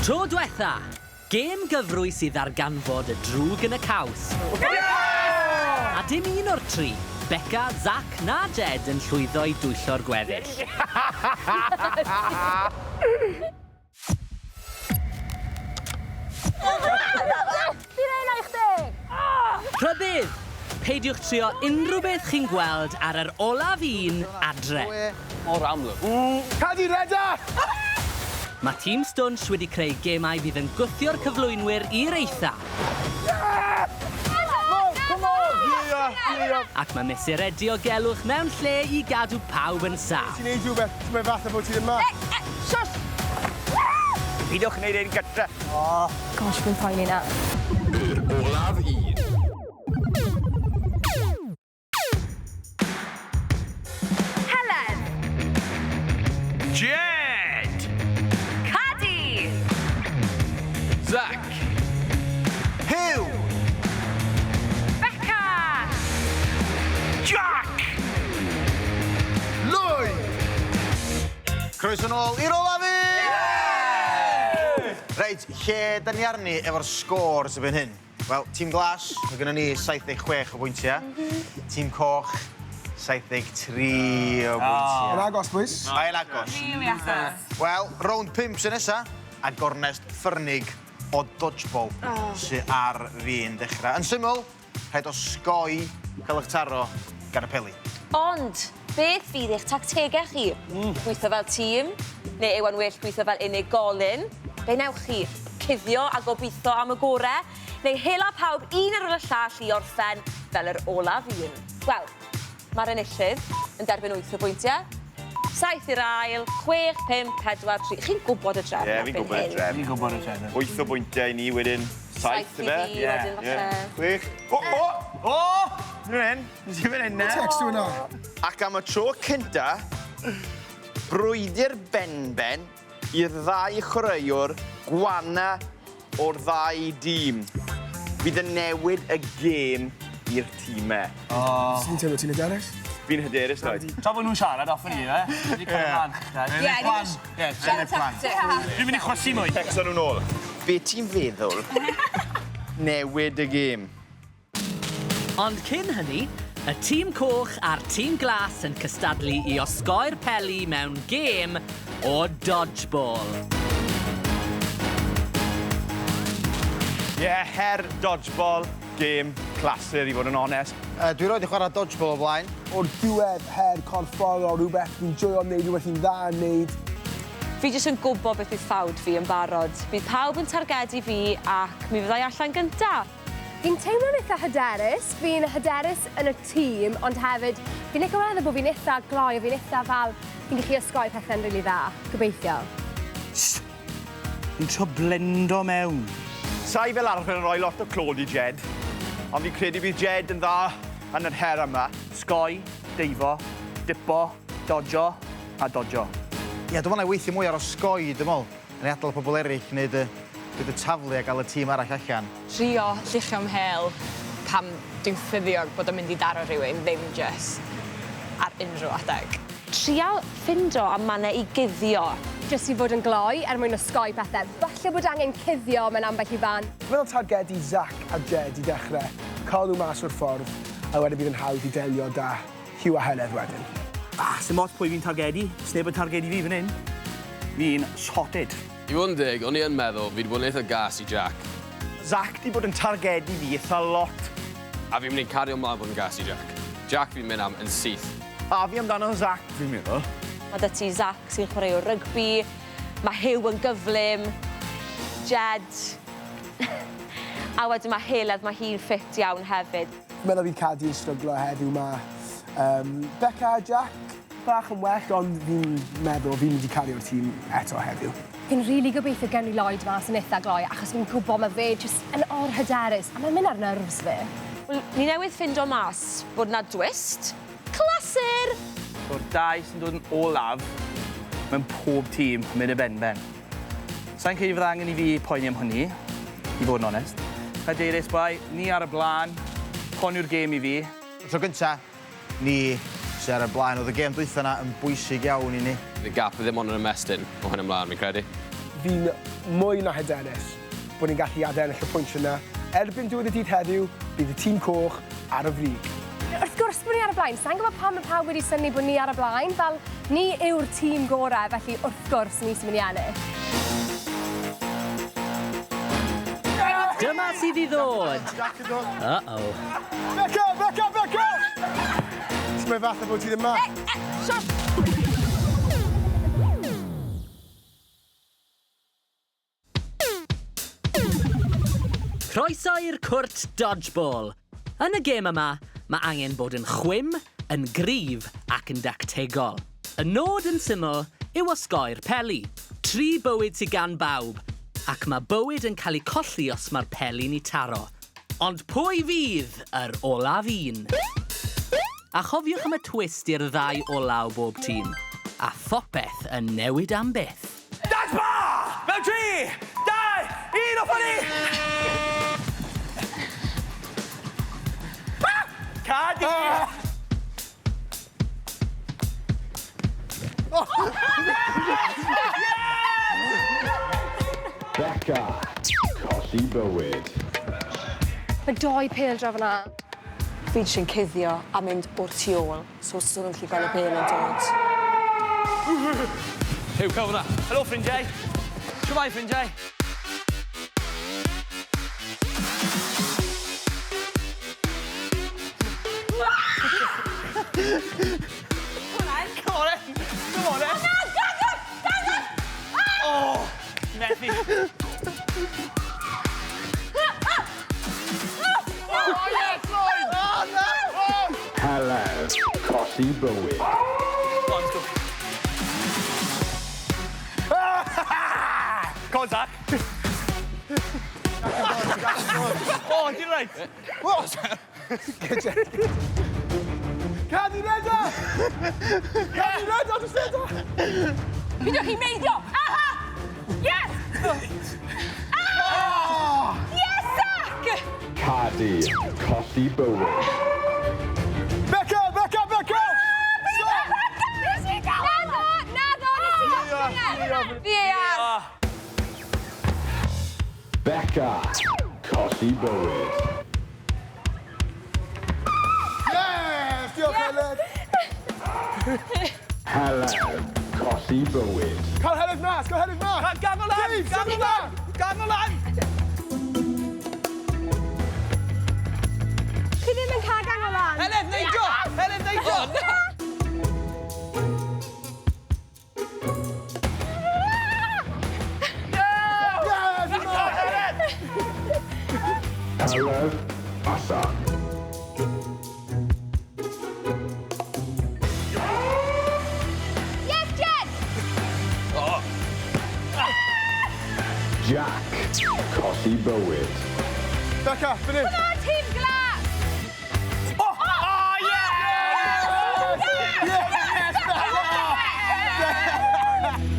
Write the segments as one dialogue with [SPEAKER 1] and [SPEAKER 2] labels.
[SPEAKER 1] Tro dwetha, gêm gyfrwys i ddarganfod y drwg yn y caws. A dim un o'r tri, Beca, Zac na Jed yn llwyddo i dwyllo'r gweddill.
[SPEAKER 2] Fi'n ei wneud chdi!
[SPEAKER 1] Rhybudd! Peidiwch trio unrhyw beth chi'n gweld ar yr olaf un adre.
[SPEAKER 3] Mor amlwg.
[SPEAKER 4] Cadi, reda!
[SPEAKER 1] Mae Tîm Stwnsh wedi creu gemau fydd yn gwthio'r cyflwynwyr i'r eitha. Ac mae mesurau diogelwch mewn lle i gadw pawb yn saff.
[SPEAKER 4] Ti'n neud rhywbeth, ti'n mynd fatha bod ti ddim 'ma.
[SPEAKER 2] Shush!
[SPEAKER 5] Peidiwch wneud hyn gytre.
[SPEAKER 2] Gosh, fi'n poeni nawr.
[SPEAKER 3] Yr olaf un.
[SPEAKER 2] Helen!
[SPEAKER 5] Jed!
[SPEAKER 2] Cadi!
[SPEAKER 3] Zac.
[SPEAKER 5] Huw!
[SPEAKER 2] Beca!
[SPEAKER 5] Jack!
[SPEAKER 6] Lloyd! Croeso nôl i'r olaf un! Reit, lle da ni arni efo'r scores erbyn hyn? Wel, tîm glas, mae gennym ni 76 o bwyntiau. Tîm coch, 73 o bwyntiau.
[SPEAKER 4] Mae'n agos, boys.
[SPEAKER 6] Mae'n agos.
[SPEAKER 2] Really agos.
[SPEAKER 6] Wel, rownd 5 sy'n nesa, a gornest ffyrnig o dodgeball sy ar fin dechrau. Yn syml, rhaid osgoi cael eich taro gan y peli.
[SPEAKER 2] Ond, beth fydd eich tactegau chi? Gweithio fel tîm, neu yw e'n well gweithio fel unigolyn? Be wnewch chi? Cuddio a gobeithio am y gore? Neu hela pawb un ar ôl y llall i orffen fel yr olaf un? Wel, mae'r enillydd yn derbyn 8 o bwyntiau. 7 i'r ail, 6, 5, 4, 3. Chi'n gwybod y drefn
[SPEAKER 5] Ie, fi'n gwybod y drefn.
[SPEAKER 7] Fi'n gwybod y drefn.
[SPEAKER 5] 8 o bwyntiau i ni wedyn. 7,
[SPEAKER 2] 7 i fi wedyn falle.
[SPEAKER 5] 6. O, o! O! Fan hyn. Nes i fan hyn na.
[SPEAKER 4] Text hwnna.
[SPEAKER 5] Ac am y tro cynta, brwydr benben i'r ddau chwaraewr gwana o'r ddau dîm. Fydd yn newid y gêm i'r tîmau.
[SPEAKER 4] Ti'n teimlo ti'n hyderus?
[SPEAKER 5] Fi'n hyderus, Lloyd.
[SPEAKER 7] Tra bod nhw'n siarad, off ni, fe? Wedi cael ymlaen.
[SPEAKER 2] Ie,
[SPEAKER 7] Plan. Ie,
[SPEAKER 2] Siarad tactics.
[SPEAKER 7] Dwi'n mynd i chwysu mwy.
[SPEAKER 5] Tecso nhw nôl. Be ti'n feddwl newid y gêm?
[SPEAKER 1] Ond cyn hynny, y tîm coch a'r tîm glas yn cystadlu i osgoi'r peli mewn gêm o dodgeball.
[SPEAKER 5] Ie, yeah, her dodgeball, gêm clasur i fod yn onest.
[SPEAKER 6] Dwi roed i chwarae dodgeball o blaen.
[SPEAKER 4] O'r diwedd, her corfforol, rhywbeth fi'n joio wneud, rhywbeth fi'n dda yn wneud.
[SPEAKER 2] Fi jyst yn gwybod beth fydd ffawd fi yn barod. Bydd pawb yn targedu fi ac mi fyddai allan gynta.
[SPEAKER 8] Fi'n teimlo'n eitha hyderus. Fi'n hyderus yn y tîm, ond hefyd fi'n licio meddwl bod fi'n eitha gloi a fi'n eitha fel, fi'n gallu osgoi pethe'n rili dda, gobeithio.
[SPEAKER 7] Sst! Fi'n trio blendo mewn.
[SPEAKER 5] Sa i fel arfer yn rhoi lot o clod i Jed, ond fi'n credu bydd Jed yn dda yn yr her yma.
[SPEAKER 7] Sgoi, deifo, dipo, dodjo a dodjo.
[SPEAKER 6] Ie, dwi'n meddwl na i weithio mwy ar osgoi, dwi'n meddwl. Yn ei adael pobl eraill wneud y, wneud y taflu a gael y tîm arall allan.
[SPEAKER 9] Trio lluchio mhêl pam dwi'n ffyddiog bod o'n mynd i daro rhywun, ddim jyst ar unrhyw adeg.
[SPEAKER 2] Trial ffindo am mannau i guddio.
[SPEAKER 8] Jyst i fod yn gloi er mwyn osgoi pethe. Falle bod angen cuddio mewn ambell i fan.
[SPEAKER 4] Dwi'n meddwl targedu Zac a Jed i dechrau, cael nhw mas o'r ffordd, a wedyn bydd yn hawdd i delio 'da Huw a Heledd wedyn.
[SPEAKER 7] Ah, sim ots pwy fi'n targedu, sneb yn targedu fi fan hyn. Fi'n sorted.
[SPEAKER 3] I fod yn deg, o'n i yn meddwl fi 'di bod yn eitha gas i Jack.
[SPEAKER 5] Zac 'di bod yn targedu fi itha lot.
[SPEAKER 3] A fi'n mynd i cario mlaen bod yn gas i Jack. Jack fi'n mynd am yn syth.
[SPEAKER 5] A fi amdano Zac, fi'n meddwl.
[SPEAKER 2] Mae 'da ti Zac sy'n chwaraewr rygbi, mae Huw yn gyflym, Jed, a wedyn mae Heledd, mae hi'n ffit iawn hefyd.
[SPEAKER 4] Fi'n meddwl fydd Cadi yn stryglo heddiw 'ma. Beca a Jack, bach yn well, ond fi'n meddwl fi'n mynd i cario'r tîm eto heddiw.
[SPEAKER 8] Fi'n rili gobeithio gewn ni Lloyd mas yn itha gloi achos fi'n gwbo ma' fe jyst yn or-hyderus a ma'n mynd ar nerves fi.
[SPEAKER 2] Wel, ni newydd ffindo mas bod 'na dwist. Clasur!
[SPEAKER 7] So'r dau sy'n dod yn olaf mewn pob tîm yn mynd y benben. Sa i'n credu fydd angen i fi poeni am hynny, i fod yn onest. Hyderus boi, ni ar y blaen, hon yw'r gêm i fi.
[SPEAKER 6] Y tro gynta, Ni sy ar y blaen. Oedd y gêm dwytha 'na yn bwysig iawn i ni.
[SPEAKER 3] Fydd y gap ddim ond yn ymestyn o hyn ymlaen, fi'n credu.
[SPEAKER 4] Fi'n mwy na hyderus bod ni'n gallu adennill y pwynt yna. Erbyn diwedd y dydd heddiw, bydd y tîm coch ar y frig.
[SPEAKER 8] Wrth gwrs bod ni ar y blaen. Sa'n gwybod pam mae pawb wedi synnu bod ni ar y blaen. Fel, ni yw'r tîm gorau, felly wrth gwrs ni sy'n mynd i ennill.
[SPEAKER 1] Dyma sydd i ddod. Uh-oh.
[SPEAKER 4] Becca! Becca! Becca! Mae fatha bod ti ddim 'ma.
[SPEAKER 2] Shush!
[SPEAKER 1] Croeso i'r cwrt dodgeball. Yn y gêm yma, mae angen bod yn chwim, yn gryf ac yn dactegol. Y nod yn syml yw osgoi'r peli. 3 bywyd sydd gan bawb, ac mae bywyd yn cael ei colli os mae'r peli'n ei taro. Ond pwy fydd yr olaf un? A chofiwch am y twist i'r ddau ola o bob tîm. A phopeth yn newid am byth.
[SPEAKER 7] Dodgeball! Mewn 3, 2, 1, off â ni! Cadi!
[SPEAKER 10] Becca, colli bywyd.
[SPEAKER 8] Mae 2 pêl draw fan'na.
[SPEAKER 2] Fi jyst yn cuddio a mynd o'r tu ôl, so os nhw'n gallu gweld y bêl yn dod.
[SPEAKER 3] Huw, cael fyna.
[SPEAKER 7] Helo, ffrindiau. Shwmae, ffrindiau? Come on, then. Come on, then. Oh, methu. Oh, yes, Lloyd!
[SPEAKER 5] Oh, no!
[SPEAKER 10] Heledd, colli bywyd.
[SPEAKER 7] Go on, let's go. Go on, Zach. Oh, ti'n right.
[SPEAKER 4] Cadi Reda! Cadi Reda, just Reda!
[SPEAKER 2] Peidiwch chi meidio! Aha! Yes! Ah! Yes, Zach!
[SPEAKER 10] Cadi, colli bywyd.
[SPEAKER 4] Becca! Becca! Becca!
[SPEAKER 8] Naddo! Naddo! Nes i gofyn e! VAR!
[SPEAKER 10] Becca, colli bywyd.
[SPEAKER 4] Yes! Diolch, Heledd.
[SPEAKER 10] Heledd, colli bywyd.
[SPEAKER 4] Cael Heledd mas! Cael Heledd mas!
[SPEAKER 7] Gangol lan!
[SPEAKER 4] Dave,
[SPEAKER 7] Gangol lan! Gangol lan!
[SPEAKER 8] Chi ddim yn cael gangol lan.
[SPEAKER 7] Heledd, neidio! Heledd, neidio!
[SPEAKER 4] Yes!
[SPEAKER 10] Heledd, allan.
[SPEAKER 8] Yes, Jed!
[SPEAKER 10] Jack, colli bywyd.
[SPEAKER 4] Becca, fan hyn.
[SPEAKER 8] Come on, tîm glas!
[SPEAKER 7] Oh, oh, yeah!
[SPEAKER 4] Yes, Becca!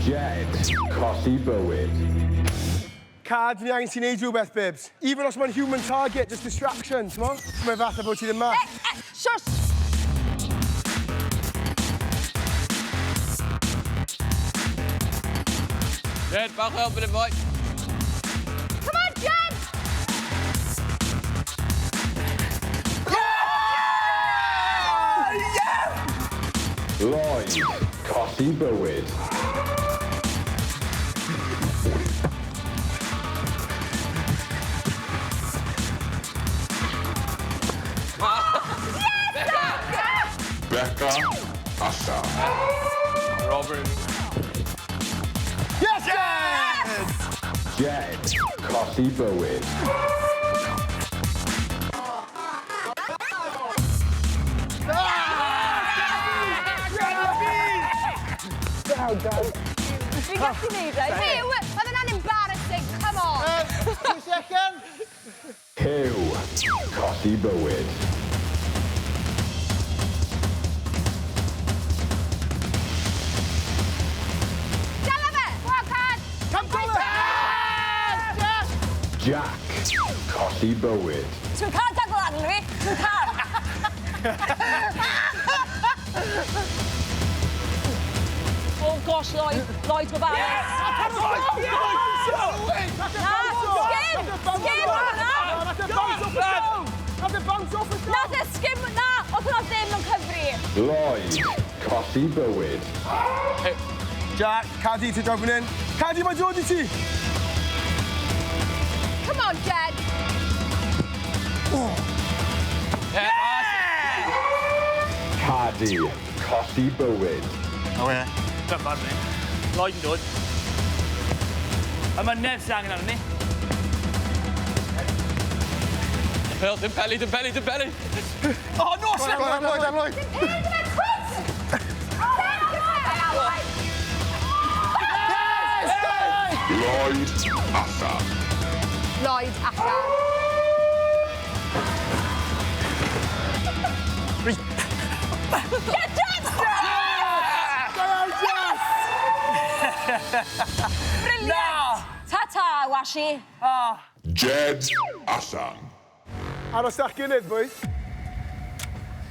[SPEAKER 10] Jed, colli bywyd.
[SPEAKER 4] Cad, ni angen ti wneud rhywbeth, babes. Even os mae'n human target, just distraction, t'mo? Mae fatha bod ti ddim 'ma.
[SPEAKER 2] Shush!
[SPEAKER 3] Jed, bach o help yn y boi.
[SPEAKER 8] Come on, Jed!
[SPEAKER 10] Lloyd, colli bywyd. Becca, allan.
[SPEAKER 3] Robert.
[SPEAKER 4] Yes, Jed!
[SPEAKER 10] Jed, colli bywyd.
[SPEAKER 4] Down, down.
[SPEAKER 2] Fi'n gallu neud e.
[SPEAKER 8] Huw, oedd hwnna'n embarrassing, come on!
[SPEAKER 6] 2 second.
[SPEAKER 10] Huw, colli bywyd.
[SPEAKER 8] Dala fe! Go on, Cad!
[SPEAKER 4] Come
[SPEAKER 10] Jack, colli bywyd.
[SPEAKER 2] Ti'n cael gangol lan, fi? Ti'n cael? Oh, gosh, Lloyd. Lloyd gofalus.
[SPEAKER 7] Yes!
[SPEAKER 2] Na, sgim! Sgim hwnna!
[SPEAKER 4] Nath e bounce off y
[SPEAKER 2] Nath e sgim, na! Oedd hwnna ddim yn cyfri.
[SPEAKER 10] Lloyd, colli bywyd.
[SPEAKER 4] Jack, Cadi, ti draw fan hyn. Cadi, mae'n dod i ti!
[SPEAKER 8] Come on, Jed.
[SPEAKER 10] Cadi, colli bywyd.
[SPEAKER 6] O ie.
[SPEAKER 7] Dyma'r ni. Lloyd yn dod. Y mynedd sy'n angen arni.
[SPEAKER 3] Pel, dim peli, dim peli, dim peli.
[SPEAKER 7] Oh, no, slip!
[SPEAKER 6] Go on, Lloyd, Lloyd.
[SPEAKER 10] Lloyd, allan.
[SPEAKER 8] Lloyd allan.
[SPEAKER 2] Get Jed! Brilliant! Ta-ta, Washi.
[SPEAKER 10] Jed, allan.
[SPEAKER 4] Aros da'ch gilydd, boys.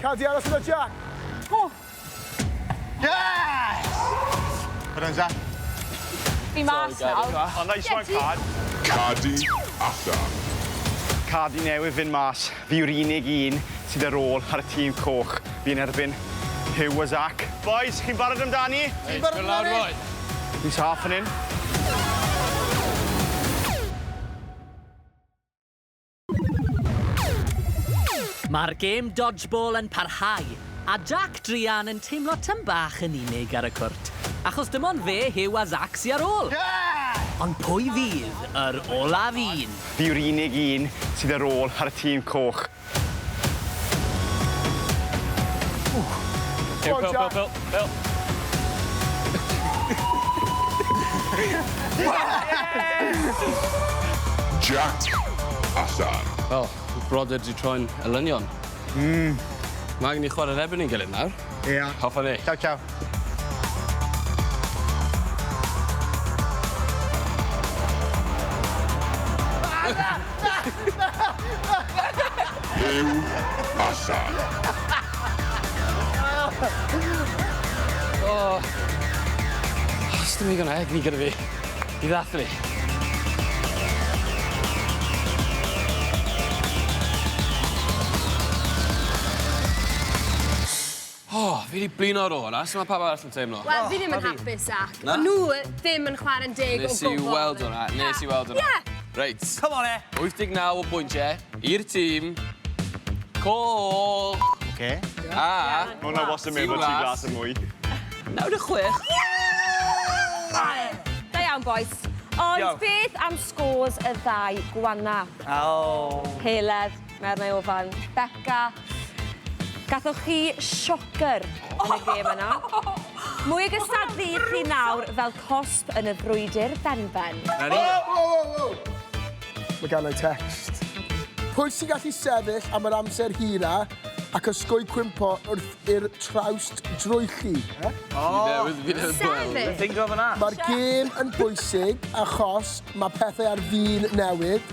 [SPEAKER 4] Cadi, aros yna Jack.
[SPEAKER 6] Yes! Put on, Zach.
[SPEAKER 2] Fi mas nawr.
[SPEAKER 5] Oh, nice one, Cad.
[SPEAKER 10] Cadi, allan.
[SPEAKER 5] Cadi newydd fynd mas. Fi yw'r unig un sydd ar ôl ar y tîm coch. Fi'n erbyn Huw a Zach. Boys, chi'n barod amdani?
[SPEAKER 3] Chi'n barod amdani? Lawr, boi.
[SPEAKER 5] Fi'n saff yn hyn.
[SPEAKER 1] Mae'r gêm dodgeball yn parhau, a Jack Drian yn teimlo tyn bach yn unig ar y cwrt. Achos dim ond fe, Huw a Zach sy ar ôl. Ond pwy fydd yr olaf un?
[SPEAKER 5] Fi yw'r unig un sydd ar ôl ar y tîm coch.
[SPEAKER 3] Huw,
[SPEAKER 4] on,
[SPEAKER 3] pel,
[SPEAKER 4] Jack.
[SPEAKER 3] pel, pel, pel.
[SPEAKER 10] Jack, allan.
[SPEAKER 3] Wel, brodyr di troi'n elynion. Mae angen i chwarae'r ebyn ni'n gilydd nawr.
[SPEAKER 6] Ie.
[SPEAKER 3] Hoffa ni.
[SPEAKER 6] Ciao, ciao.
[SPEAKER 10] Huw, allan.
[SPEAKER 3] O. Os dim digon o egni gyda fi i ddathlu. O, fi wedi blino ar ôl hwnna. Sut mae pawb arall yn teimlo?
[SPEAKER 8] Wel, fi ddim yn hapus, Zach.
[SPEAKER 3] Na?
[SPEAKER 8] O'n nhw ddim yn chwarae'n deg o
[SPEAKER 3] Nes i
[SPEAKER 8] gwbl.
[SPEAKER 3] weld hwnna, nes i weld hwnna.
[SPEAKER 8] Ie.
[SPEAKER 3] Reit.
[SPEAKER 7] Come on, e.
[SPEAKER 3] 89 o bwyntiau i'r tîm. Coch.
[SPEAKER 6] Oce.
[SPEAKER 3] A...
[SPEAKER 5] Mae hwnna wastad yn meddwl ti'n glas yn mwy.
[SPEAKER 1] 96.
[SPEAKER 2] Da iawn, boys. Ond
[SPEAKER 7] Iawn.
[SPEAKER 2] beth am scores y ddau gwanna?
[SPEAKER 7] Oh.
[SPEAKER 2] Heledd, Merna Iofan, Beca. Gathoch chi siocer yn y gêm yna. Mwy o gystadlu i chi nawr fel cosb yn y frwydr benben.
[SPEAKER 4] Mae gan ei text. Pwy sy'n gallu sefyll am yr amser hira ac osgoi cwympo wrth i'r trawst drwychi? Eh?
[SPEAKER 3] Fi newydd gweld.
[SPEAKER 8] Sefyll.
[SPEAKER 7] Thingo fyna.
[SPEAKER 4] Mae'r gêm yn bwysig achos mae pethau ar fin newid.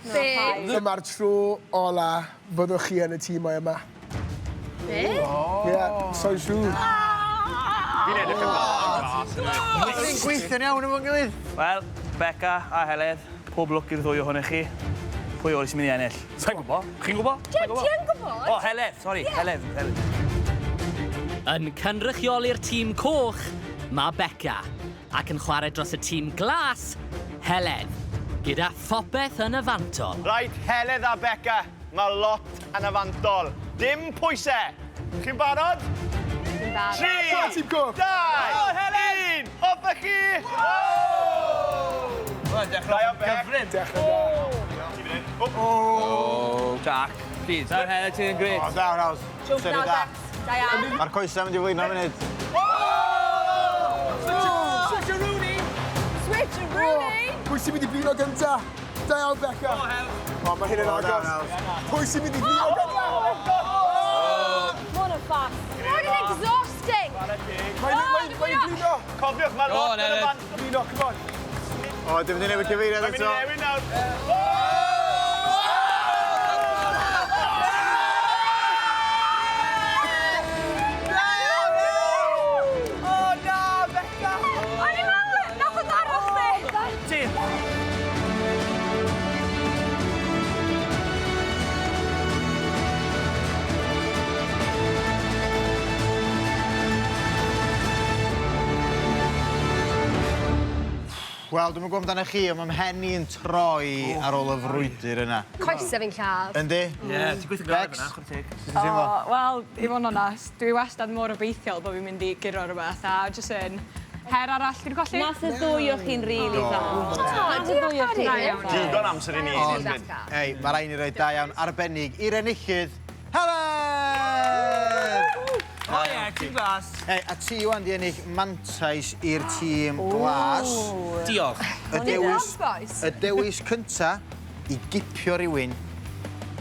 [SPEAKER 8] Be?
[SPEAKER 4] Dyma'r tro ola fyddwch chi yn y tîmau yma.
[SPEAKER 8] Be?
[SPEAKER 4] Ie, so'n siŵr.
[SPEAKER 5] Fi'n edrych yn glas.
[SPEAKER 6] Ni'n gweithio'n iawn efo'n gilydd.
[SPEAKER 7] Wel, Beca a Heledd, pob lwc i'r ddwy ohonych chi. Pwy o'r sy'n mynd i ennill? Sa'n gwybod? Chi'n gwybod?
[SPEAKER 8] Jed, ti yn gwybod?
[SPEAKER 7] O, Heledd, sori, Heledd. Heledd.
[SPEAKER 1] Yn cynrychioli'r tîm coch, mae Beca, ac yn chwarae dros y tîm glas, Heledd, gyda phopeth yn y fantol.
[SPEAKER 5] Reit, Heledd a Beca, mae lot yn y fantol. Dim pwysau. Chi'n barod?
[SPEAKER 8] Fi'n barod.
[SPEAKER 5] 3,
[SPEAKER 4] Tîm coch.
[SPEAKER 5] 2, 1, off â chi!
[SPEAKER 7] Wel, dechrau gyflym.
[SPEAKER 4] Dechrau da.
[SPEAKER 7] Oh. Jack, please. Na, Heledd, ti'n grêt.
[SPEAKER 6] O, da, nawr.
[SPEAKER 2] Jump
[SPEAKER 6] Seri
[SPEAKER 2] nawr,
[SPEAKER 6] da.
[SPEAKER 2] Bex. Da iawn.
[SPEAKER 6] Mae'r coesau mynd i flino munud.
[SPEAKER 4] Switcheroonie!
[SPEAKER 8] Switcheroonie!
[SPEAKER 4] Pwy sy'n mynd i blino gynta? Da iawn, Beca. O, mae hyn yn
[SPEAKER 6] O, da,
[SPEAKER 4] agos.
[SPEAKER 6] nawr.
[SPEAKER 4] Pwy sy'n mynd i blino gynta?
[SPEAKER 2] More than fast.
[SPEAKER 8] What an exhausting!
[SPEAKER 4] Mae'n blino.
[SPEAKER 5] Cofiwch, mae
[SPEAKER 3] Go
[SPEAKER 5] lot
[SPEAKER 3] on,
[SPEAKER 5] yn y
[SPEAKER 3] Eled.
[SPEAKER 5] fantol.
[SPEAKER 4] Blino, come on.
[SPEAKER 6] O, dwi'n mynd i newid cyfeiriad
[SPEAKER 5] Mae'n mynd i
[SPEAKER 6] eto.
[SPEAKER 5] newid nawr.
[SPEAKER 6] Wel, dwi'm yn gwybod amdanoch chi, ond mae mhen i'n troi ar ôl y frwydr yna.
[SPEAKER 8] Coesau fi'n lladd.
[SPEAKER 6] Yndi?
[SPEAKER 7] Ie, ti'n gweithio'n galed fan'na, chwarae teg.
[SPEAKER 6] Sut ti'n teimlo?
[SPEAKER 9] O, wel, i fod yn onast, dwi wastad mor obeithiol bod fi'n mynd i guro rhywbeth a jyst yn her arall dwi'n colli.
[SPEAKER 2] Nath y ddwy o chi'n rili dda. Nath y ddwy o chi'n rili dda.
[SPEAKER 5] Digon amser i ni ennill 'fyd.
[SPEAKER 6] Ei, mae rhaid ni roi da iawn arbennig i'r enillydd, Helen!
[SPEAKER 7] O ie, tîm glas.
[SPEAKER 6] Ei, a ti wan di ennill mantais i'r tîm glas.
[SPEAKER 7] Diolch.
[SPEAKER 6] Y dewis,
[SPEAKER 8] boys.
[SPEAKER 6] y dewis cynta i gipio rhywun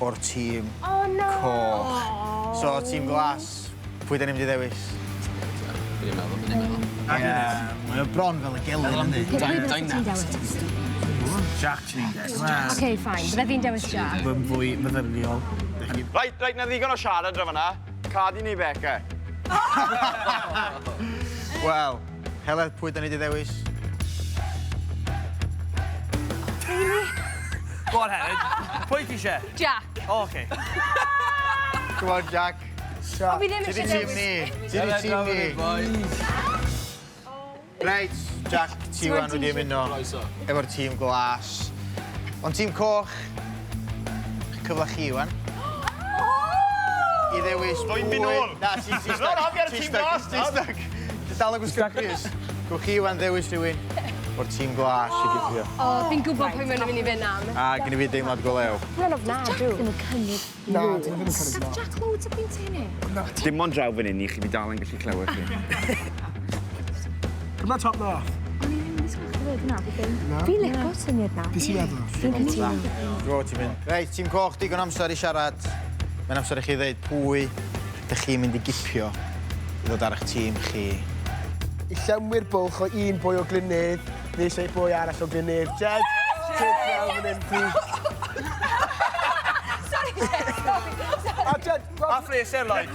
[SPEAKER 6] o'r tîm
[SPEAKER 8] Oh, no.
[SPEAKER 6] coch. So, tîm glas, pwy da ni'n mynd i ddewis?
[SPEAKER 3] Fi'n meddwl, fi'n meddwl.
[SPEAKER 6] Ie, mae o bron fel y gelyn, yndi?
[SPEAKER 7] Jack ti'n un dewis.
[SPEAKER 8] OK, fine. Bydde fi'n dewis Jack.
[SPEAKER 7] Mae'n fwy meddyliol.
[SPEAKER 5] Reit, reit, na ddigon o siarad dra fan'na. Cadi neu Beca?
[SPEAKER 6] Wel, Heledd, pwy da ni di ddewis?
[SPEAKER 7] Go on, Heledd. Pwy ti eisiau?
[SPEAKER 9] Jack.
[SPEAKER 7] O, oce.
[SPEAKER 6] Come on, Jack.
[SPEAKER 8] O, fi ddim
[SPEAKER 6] Ti di
[SPEAKER 8] eisiau
[SPEAKER 6] tîm
[SPEAKER 8] dewis.
[SPEAKER 6] ni. Ti di tîm ni. Reit, Jack, ti wan wedi ymuno efo'r tîm glas. Ond tîm coch, cyfle chi wan. I ddewis
[SPEAKER 5] Dwi'n mynd nôl.
[SPEAKER 6] Na, ti ti
[SPEAKER 5] No, na, fi ar y
[SPEAKER 6] Ti
[SPEAKER 5] tîm
[SPEAKER 6] stuck,
[SPEAKER 5] glas
[SPEAKER 6] Ti
[SPEAKER 5] nawr.
[SPEAKER 6] stuck. Ti dal yn gwisgo crys. Gwch chi wan ddewis rhywun o'r tîm glas i gipio.
[SPEAKER 8] O, fi'n gwybod pwy maen nhw'n mynd i fynd am.
[SPEAKER 6] A gen i fi deimlad go lew.
[SPEAKER 8] Mae'n ofnadw.
[SPEAKER 11] Jack ddim yn cynnig
[SPEAKER 4] Na, dyn nhw ddim yn cynnig lot.
[SPEAKER 11] Jack loads o bwyntiau ni.
[SPEAKER 5] Dim ond draw fan hyn i chi fi dal yn gallu clywed chi.
[SPEAKER 4] Cymra top na off.
[SPEAKER 11] O'n i ddim yn disgwyl chdi ddweud hwnna, fi ddim. Fi'n licio syniad na.
[SPEAKER 4] Be ti'n meddwl?
[SPEAKER 11] Fi'n cytuno.
[SPEAKER 6] Dwi'n gwybod ti'n mynd. Reit, tîm coch, digon amser i siarad. Mae'n amser i chi ddeud pwy ydych chi'n mynd i gipio i ddod ar eich tîm chi.
[SPEAKER 4] I llenwi'r bwlch o un boi o Glyn-nedd, neu eisiau boi arall o Glyn-nedd. Jed, take draw fan hyn, please.
[SPEAKER 2] Sorry, Jed, sorry.
[SPEAKER 4] A Jed,
[SPEAKER 7] A Fraser Lloyd.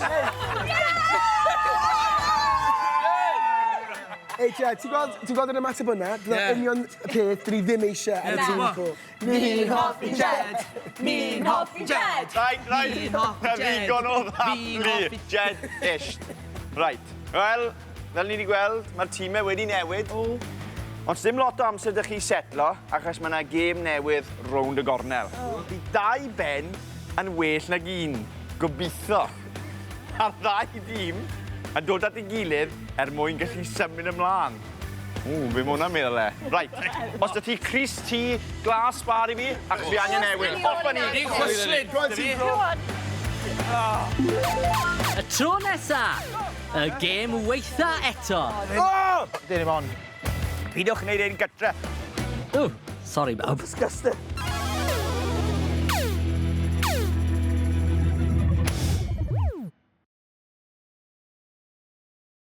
[SPEAKER 4] Ei, Jed, ti'n gweld, ti'n gweld yr ymateb yna? Dyna
[SPEAKER 7] Ie.
[SPEAKER 4] union y peth dyn ni ddim eisiau ar y
[SPEAKER 7] Ie,
[SPEAKER 4] tîm
[SPEAKER 7] ti'n
[SPEAKER 4] coch.
[SPEAKER 7] Ni'n hoffi Jed. Ni'n hoffi Jed.
[SPEAKER 5] Reit, reit.
[SPEAKER 7] Fi'n hoffi
[SPEAKER 5] Na
[SPEAKER 7] Jed.
[SPEAKER 5] ddigon o
[SPEAKER 7] Fi'n
[SPEAKER 5] ddathlu.
[SPEAKER 7] hoffi-
[SPEAKER 5] Jed ish. Reit. Wel, fel ni wedi gweld, mae'r tîmau wedi newid. Ond dim lot o amser 'da chi setlo, achos mae yna gêm newydd rownd y gornel. Bydd dau ben yn well nag un, gobeithio. A'r ddau dîm yn dod at ei gilydd er mwyn gallu symud ymlaen. Ww, be mae hwnna'n meddwl e? Reit, os da ti crys T glas sbâr i fi, achos fi angen newid. Off â ni!
[SPEAKER 7] Ni'n chwyslyd.
[SPEAKER 1] Y tro nesa, y gêm weitha eto.
[SPEAKER 5] Oh!
[SPEAKER 6] Dim ond.
[SPEAKER 5] Pidwch wneud ein gytre.
[SPEAKER 1] Ww, sorry bawb.
[SPEAKER 4] Disgusting.